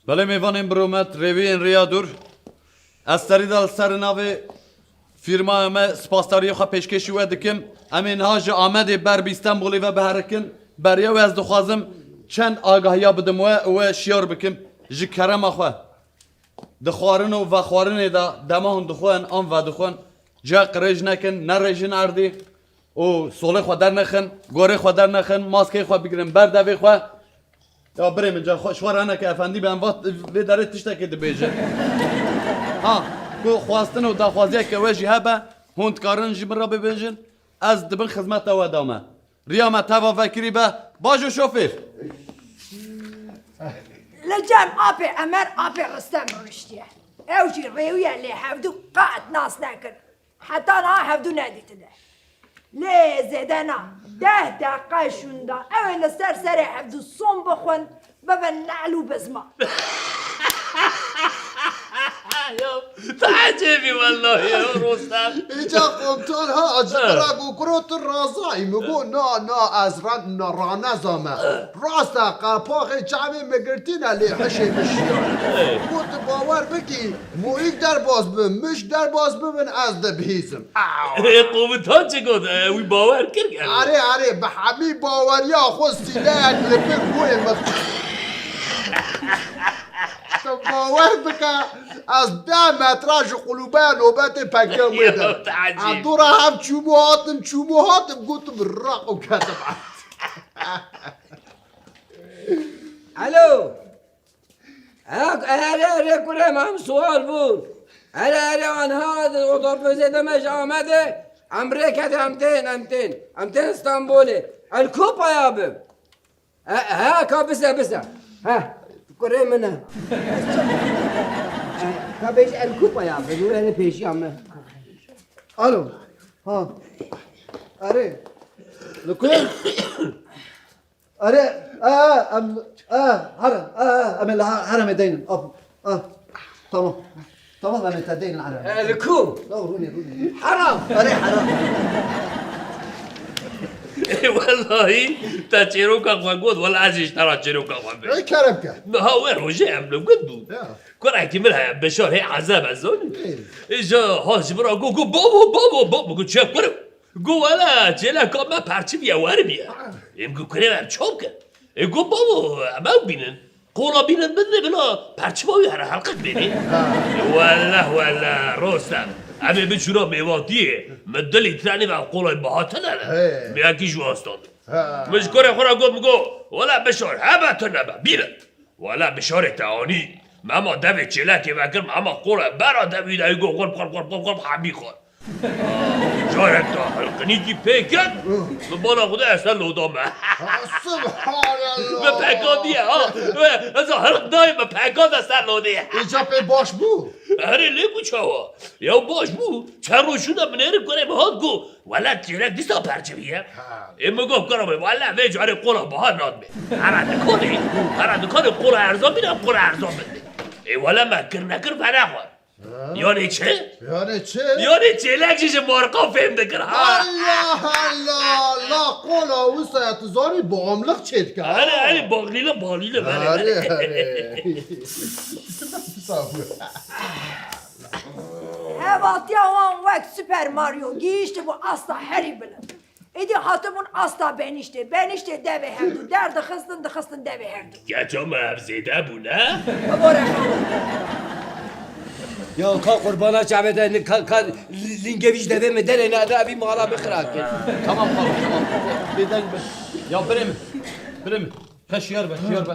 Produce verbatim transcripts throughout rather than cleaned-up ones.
Belê mêvanên bi rûmet, rêviyên Riya Dûr. Ez serî de li ser navê fîrmaya me spasdariyê xwe pêşkêşî we dikim. Em ê niha ji Amedê ber bi Stenbolê ve biherikin. Beriya wê ez dixwazim çend agahiya bidim we û we şiyar bikim ji kerema xwe. Di xwarin û vexwarinê de dema hûn dixwin an vedixwin, cihê qirêj nekin, nerêjin erdî û solê xwe dernexin, gorê xwe dernexin, maskeyê xwe bigirin ber devê xwe. Ya birê min, ca xwe, ji xwe re neke efendî be, em va vê derê tiştekê dibêjin. Ha, ku xwestin û daxwaziyeke we jî hebe, hûn dikarin ji min re bibêjin, ez di bin xizmeta we de me. Riya me teva vekirî be, bajo şofêr. Li cem apê Emer, apê Ristem rûniştiye. Ew jî rêwiye lê hevdû qet nas nekin. Heta niha hevdû nedîtine. Lê zêde na, deh deqe şûnda ew ê li ser serê hevdû som bixwin, bibin ne'l û bizma. Ya, tu ecêb î wellahî ya Rostem. Îca komtan ha, ji min re got, kuro tu razayî? Min got, na, na, ez re-, na, ranezame. Rast e, qapaxê çavê min girtîne, lê hişê min şiya. Got, tu bawer bikî, Moîk derbas bibin, mişk derbas bibin, ez dibihîzim. Ê, komutan çi got? E, wî bawer kir gelo? Erê, erê, bi hemî baweriya xwe sîleyek li bin goyê min. Tu bawer bike, ez deh metre ji qulûbeya nobetê pekiya wê de. Ya, te ecêb. Ez dora hev çûm û hatim, çûm û hatim, gotim raq û ketim. Alo. Erê, erê, erê, kurê me, em sual bûn. Erê, erê, anha otobusê de me ji Amedê, em rê kedê, em tên, em tên. Em tên Stenbolê. El ku paya bim? He, he, ka bise, bise. He, kurê min e. He, ka bêj el ku paya bim? Wê ne pêşiya me. Alo. Ha. Erê. Li ku? Erê, e, e, em, e, herem, e, e, em ê li ha-, heremê deynin. Af, e, tamam. Tamam, em ê te deynin heremê. E, li ku? La, rûnê, rûnê. Herem. Erê, herem. Ê, wellahî, te çêroka xwe got, wela ez jî ji te re çêroka xwe bêjim. Ey, kerem ke. Niha wê rojê em li gund bûn. Ya. Kurekî min heye, Beşar hê ezeb ez zanî. Ê. Ê, ji ha ji min re got, got, babo, babo, babo, got, çi ye kurim? Got, wele, çêleka me perçiviye, weriviye. Ha. Ê, min got, kurê me, em çawa bikin? Ê, got, babo, em ew bînin. Qola bînin bidinê, bila perçiva wî here helqik bênê. Ha. Wele, wele, Rostem. Em ê biçûna mêvatiyê. Min du lître nîv ev qolayê biha tune ne. He. Min yekî ji wan standin. Ha. Min ji kurê xwe re got, min got, wele, Beşar, hebe tune be, bîne. Wele Beşarê te anî. Me hema devê çêlekê vekir, me hema qora bera devî de got, xurp, xurp, xurp, xurp, xurp, hemî xwe. Carek te hilqinîkî pê kir, min bala xwe de ez te loda me. Ha, subhanallah. Me peka diye, ha. We, ez a hilq dayê me peka de ser lodê. Îca pê baş bû? Erê, lê ku çawa? Yew baş bû, çend roj şûnda binêrin kurê min hat got, wele çêlek dîsa perçiviye. Ha. Ê, min got, kura min, wele vê carê qola biha nadibê. Here dikanê, here dikanê qola erzan bîne, qola erzan bidinê. Ê, wele me kir nekir fena xwe. Ha. Yanê çi? Yanê çi? Yanê çêlek jî ji marka fêm dikir, ha. Allah Allah, la qola wisa ya tu zanî, bağımlılık çê dike, ha. Erê, erê, bağlîle, bağlîle, erê, erê. Sağ ol. Hevatiya wan wek Super Mario gihîştibû asta herî bilind. Êdî hatibûn asta benîştê, benîştê devê hevdû derdixistin, dixistin devê hevdû. Keça me ev zêde bû, ne? Bibore xalo. Ya ka qurbana çavê de, ka, ka lîngevî ji devê min derê nade, evî mala bixira kir. Tamam xalo, tamam. Bêdeng be. Ya birê min, birê min. He, şiyar be, şiyar be.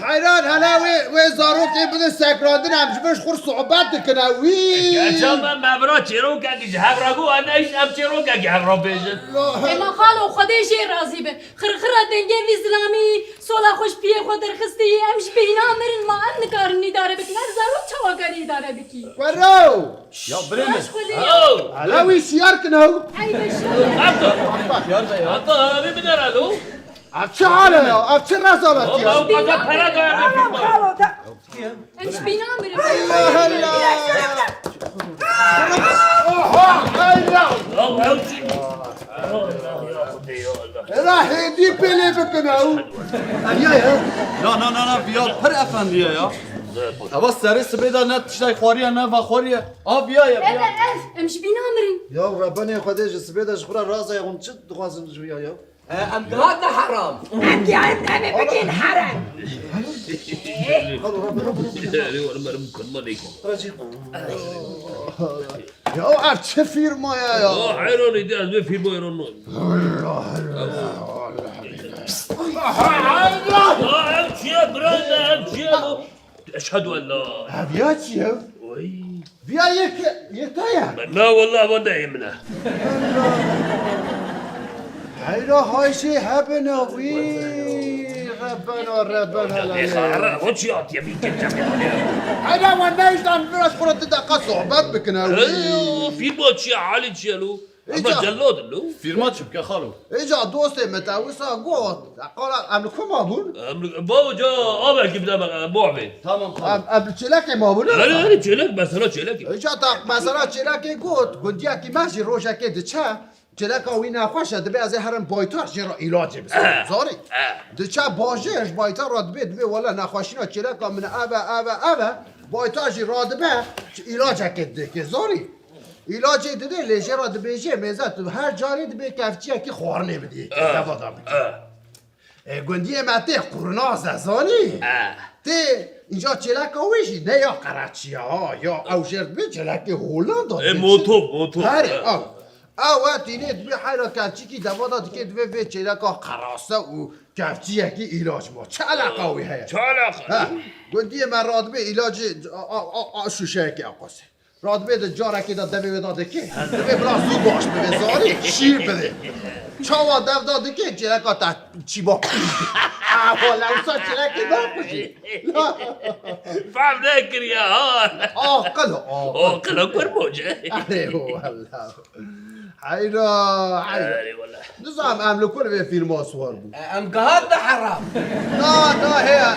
Heyran, hele wê, wê zarokê bidin sekrandin, em ji vir ji xwe sohbet dikine, wî. Keça me, me vira çêrokekî ji hev re got, em ne hîç em çêrokekî hev re bêjin. Ê ma xalo, Xwedê jê razî be. Xirxira dengê vî zilamî, sola xwe ji piyê xwe derxistî, em ji bêhna mirin, ma em nikarin îdare bikin, ev zarok çawa kare îdare bikî? Wero! Ya birê min. Baş xwedê. Alo. Alo, wî şiyar kin ew. Ey be şiyar. Hatta. Şiyar be ya. Hatta harabî binere lo. Ev çi hal e ya? Ev çi rezaletiye? Ew kaza pere daye be. Tamam, xalo, ta- Em ji bîna mirin. Allah Allah. Ha, eyra! Ya ew çi? Ya Allah, ya Xwedê, ya Allah. Êra hêdî pêlê bikin ew. Ev ya ye? Na, na, na, na, viya pir efendiye ya. Eva serê sibê de ne tiştek xwariye, ne vexwariye. A viya ye, viya. Ev, ev, em ji bîna mirin. Ya Rebbenê Xwedê ji sibê de ji xwe re razeye hûn çi dixwazin ji viya ya? Em gihandine heram. Em gihandine em ê bikin herem. Erê, were merim kurma lêko. Ya ev çi firma ye ya? Ya heyranê de ez vê firmayê re nayêm. Ya ev çi ye bira, ev çi ye bu? Eşhedü en la. Ev ya çi ye? Oy. Viya yek, yek te ye? Na, wallah, evan de ê min e. Heyra hayşê hebin a wî. Rebena, Rebena, Ê, xara, o çi hatiye min kir, çape hatiye? Heyra, wan neyştan biraz xura di deqa sohbet bikin a wî. Ê, firma çi ye, halî çi ye lo? Ama Îca- celladin lo. Firma çi bike xalo? Îca dostê min te wisa got. Qala em li ku ma bûn? Em li, bawo ca avekî bide me, muavin. Tamam, tamam. Em, em li çêlekê ma bûn? Erê, erê, çêlek, mesela çêlekê. Îca ta mesela çêlekê got. Gundiyekî me jî rojekê diçe. Çêleka wî nexweş e, dibê ez ê herim baytar jê re îlacê biserim. Eh, Zarî. Eh. Diçe bajêr ji baytar re dibê, dibê wele nexweşîna çêleka min ev e, ev e, ev e. Baytar jî radibe, îlacekê didê kê. Zarî. Îlacê didê lê jê re dibêjê mêze tu her carê dibê kevçiyekî xwarinê bidî. Eh, Deva da bidî. Eh. E, gundiyê me tê qurnaz e, zanî? Eh. Tê înca çêleka wê jî ne ya Qereçiya ha, ya ew jêr dibê çêlekê Hollanda E, dibê moto, çi? moto. Herê, Eh. ew. Ew e tînê dibê heyra kevçikî deva da dikê dibê vê çêleka qerase û kevçiyekî îlac ma. Çi eleqa wî heye? Çi eleqa? Ha, gundiyê me radibê îlacê a, a, a, a şûşeyekê eqosê. Radibê di carekê de devê wê de dikê. Divê bila zû baş bibê, zarî şîr bidê. Çawa dev da dikê, çêleka te çîba. Ah, wala wisa çêlekê nakujî. Fehm nekiriye ha. Aqil, aqil. Aqil, kur boce. Erê, wala. Heyra, heyra. Erê, wala. Nizam em li kur vê fîlma siwar bû. Em gihat de heram. Na, na, heye.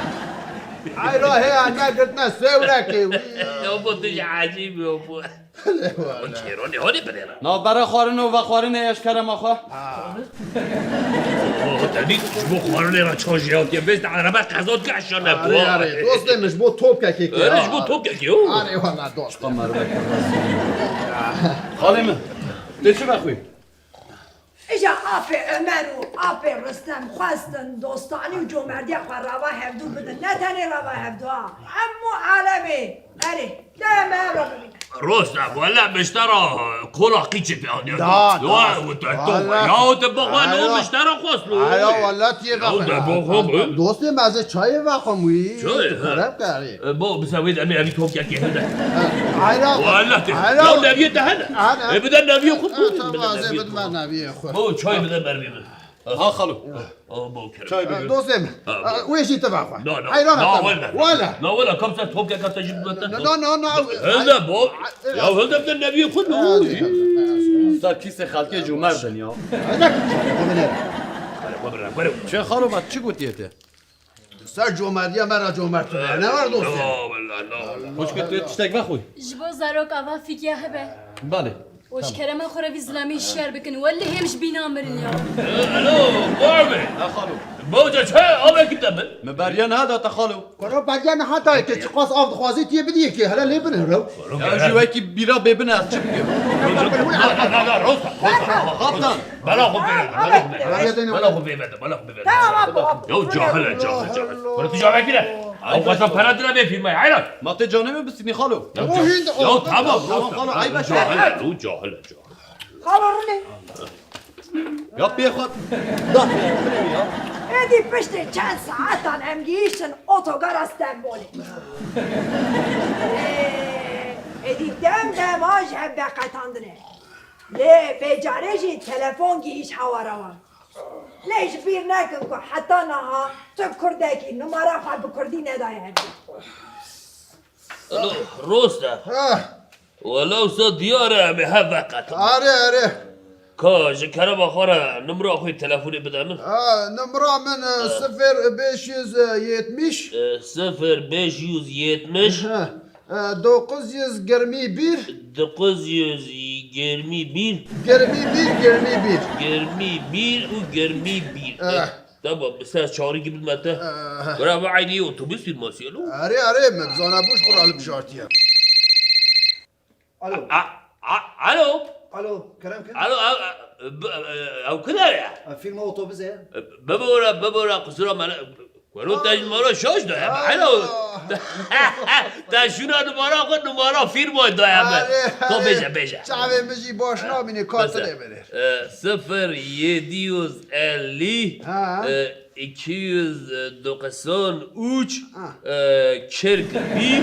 Heyra, heye, negirtine sewrekê wî. Ya bu tu ji ecîb yo bu. O çêro ne hadi bidêre. Navbera xwarin û vexwarinê eşkere ma xwe. O tevî ji bo xwarinê re çaş ya diye vêst erebe qezot gaşa ne bu. Arê, arê, dostê min ji bo topkekê kê. Öyle ji bo topkekê o. Arê, wala dost. Xalê min, tê çi vexwî? Îja apê Ömer û apê Rostem xwestin dostanî û comerdiya xwe rava hevdû bidin. Ne tenê rava hevdû ha. Hemû alemê. Erê, deme ev re bibîne. Rostem, wele miştera kola qîçê pê aniya. Da, da. Ya, wele. Ya, te bixwe, no miştera xwest lo. Aya, wele, tiye vexwe. Ya, te bixwe. Dostê me, ez ê çayê vexwim wî. Çayê, Tu ha. kerem kerê. E, bo, bisa wê demê evî topkekê hede. Ayra. Wele te. Ayra. Ya, neviyê te hede. Hede. E, bide neviyê xwe. Ha, tamam, ez ê bidime neviyê xwe. Bo, çay bide mervê min. Ha, xalo. Aa, bo kerem. Çay bigir. Dostê min. Ha, wê jî te vexwe. Na, na. Heyran Na, atam. wele. Wele. Na, wele, kam ser topkeka te jî bimete. Na, na, na, na. Hilde bo. Ya, hilde bide neviyê xwe Ha, nû. Ser kîsê xelkê cûmerdin ya. Hadi, xwe binêre. Were, were, were. Çe xalo me çi gotiye te? Ser comerdiya me re comert ne var dostê. Na, wele, na, wele. Xwişkê tu tiştek vexwî? Ji bo zarok ava fîkiya hebe. Belê. Û ji kerema xwe re vî zilamî şer bikin. Welleh hêm ji bîna mirin ya. Alo, Muhammed. Ha, xalo. Bawca çay avekî te bin. Min beriya niha da te xalo. Kuro beriya niha da ke çiqas av dixwazî tiye bidiyê ke hele lê binêre. Ya ji wekî bîra bê bin ez çi bikim? Na, na, na, na, Rosta, Rosta. Kaptan. Bela xwe pê vede, bela xwe pê vede. Bela xwe pê vede, bela xwe pê vede. Tamam, abi, abi. Ya cahil e, cahil, cahil. Kuro tu cahil kire. Ew xwesta pera dira vê fîlmê, heyran. Ma tê canê min bistînî xalo. Ya, O ca-, hîn de ya o. tamam, Tamam, Rosta. xalo, ayb e. Cahil e, ew cahil e, cahil. Xalo rûnê. Ya pê xwe da, ya. Êdî piştê çend saetan em gihîştin otogara Stenbolê. Ê, êdî dem dem a ji hev veqetandine. Lê vê carê jî telefon gihîş hawara wan. Lê ji bîr nekin ku heta niha tu kurdekî numara xwe bi kurdî nedaye hev. Alo, Rosta. Ha. Wela wisa diyar e, em ê hev veqetin. Are, are. Ka ji kerema xwe re nimra xwe yê telefonê bide min. Ha, nimra min, e, Ha. sifir beş yüz yetmiş. E, sifir beş yüz yetmiş. Ha, e, dokuz yüz yirmi bir. Dokuz yüz Germî bir. Germî bir, germî bir. Germî bir û germî bir. Eh. Eh, tamam, bi ser çarî gibi mete. Eh. Bira, bu aynı otobüs firması ya, lo. Erê, erê, me zana bu ji xwe re hilbijartiye. Alo. A, a, alo. Alo, kerem kin. Alo, a, a, b-, e, ew kida ye? E, firma otobüs e. E, bibore, bibore, qusura me ne-, Wero te ji numara şaş daye be, helo. Allah. Te şûna numara xwe, numara fîrmayê daye be. Arê, To arê. bêje, bêje. Çavê min jî baş nabîne, ka Bes e. tine binêr. E, sifir yedi yüz elli, Ha. e, iki yüz doksan üç, Ha. e, kırk bir,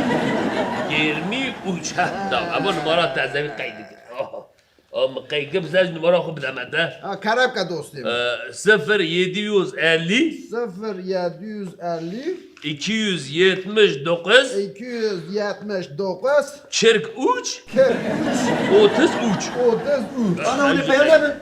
yirmi üç. Ha, Ha. tamam, ama numara te zevî qeyd dike. Oh. Am, qey ki bize ji numara xwe bide me te. Ha, kerem ke dostê min. Ee, sifir yedi yüz elli, Sifir yedi yüz elli, iki yüz yetmiş dokuz, iki yüz yetmiş dokuz, kırk üç, kırk üç, otuz üç. Otuz üç. Ana, onu peyam ne?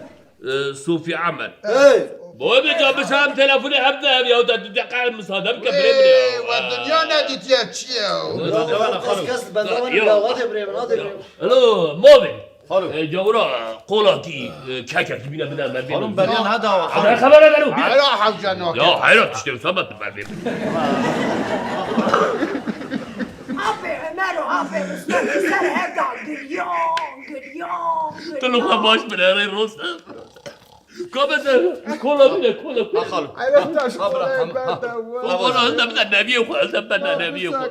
Ee, Sofi Ahmet. Hey. Boy be, ca bi sen telefonu hep de ev ya, da, da, da, müsaade bir kere Ê, bile ya. we dinya nedîtiye çi ye? Dur, dur, dur. Kes, kes, ben de Yok. Hadi bre, hadi bre. Alo, Mavin. Alo. E, gavura, kolakî, e, kekekî bîne bide, me bîne. Oğlum, ben ya ne dawa? Ana, xebere verin. Hayra hevcana. Ya, hayra, işte, sabah ben bir. Abi Ömer o, abi Osman, ser hevda gülüyor, gülüyor, gülüyor. Tuluka baş bile, rey rost. Ka bide, kola bide, kola, kola. Ha, xalo. Hayra taş Ha, bırak, kolay tamam, ha. berde, Kola, kola, elde bide, neviye koy, elde bide, neviye koy.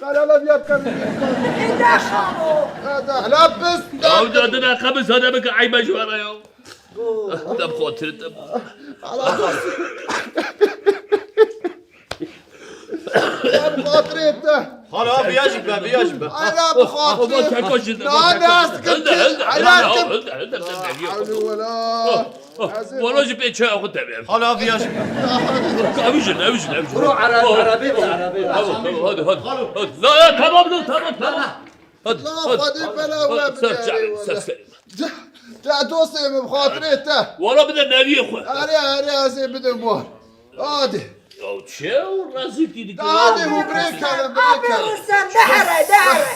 Karala bir yapkan. Eda xalo. Eda, la pis. Ya, da, da, da, kabı sana bir ayba şu ara ya. Dem xatir, dem. Ala. Dem xatir etti. Hala bir yaş be, bir yaş be. Ala bu xatir. Ama keko şimdi, ama Ne keko. ne yazık Elde, ki. elde, Ala elde, kim? elde, elde, elde, elde. Havlu wala. Wala jî pê çaya xwe tevê. Hala viya jî. Evî jin, evî jin, evî jin. Bro, ara-, arabê bile, arabê bile. Hadi, hadi, hadi, hadi. La, la, tamam, la, tamam, tamam. Hadi, La, hadi. Xwedê bela we Ser bidere, çavê, wala. ser serê. Ca, ca dostê min, bi xatirê te. Wala bide neviyê xwe. Erê, erê, ez ê bidim wan. Hadi. Ya çi ew rezîltî dike Hadi ya? bu birêkevin, Abi birêkevin. Rüstem, de here, de here.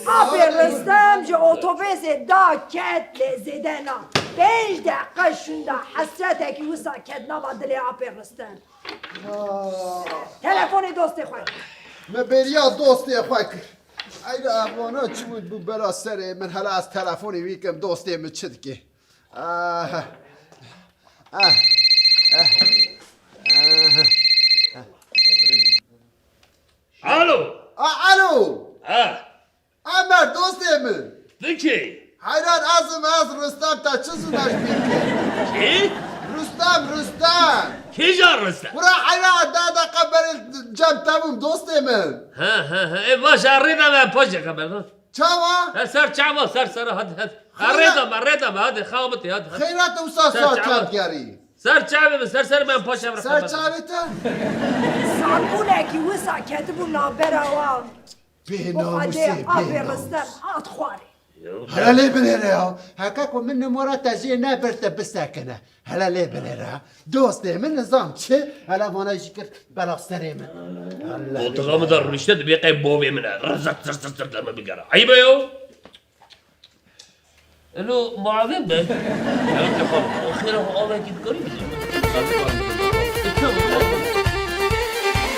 Abi Rüstem ji otobêsê da ket lê zêde na. Pênc deqe şûnda hesretekî wisa ket nava dilê Apê Rüstem. Telefonê dostê xwe. Me bêriya dostê xwe kir. Eyda evana çi bû bû bela serê min, hela ez telefonê wî kim, dostê min çi dike? Ah. Ah. Ah. Ah. Alo. A, alo. Ha. Emer, dostê min. Dikî? Heyran ez im, ez Rustem, te çi zû neş bîr kir? Kî? Rustem, Rustem. Kîja Rustem? Bura heyran, da da qeberê cem te bûm, dostê min. Ha, ha, ha. E, baş, arê da ben paşa qeber, ha. Çawa? He, ser çava, ser, ser, hadi, hadi. Xeyra- Arê da me, arê da me, hadi, xabitê, hadi, hadi. Xeyrat wisa Ser saet çava. çend gerî? Ser çavê min, ser, ser ben paşa Ser bırakayım. çavê te? Salbûnekî wisa ketibû navbera wan. Bê O namûsê, xwedê bê Apê namûs. Ristem hat xwarê. Hele lê binêre ya. Heke ku min nimora te jê nebir te bisekine. Hele lê binêre ya. Dostê min nizam çi? Hele vana jî kir bela serê min. Hele Koltuğa lê min de rûnişte dibê qey bovê min e. Rzırt, rzırt, rzırt, rzırt, deme bigere. Ayıp e ya. Elo, muavin be. Evet, efendim. Xêra xwe avekî dikarî bidî? Tabii, tabii.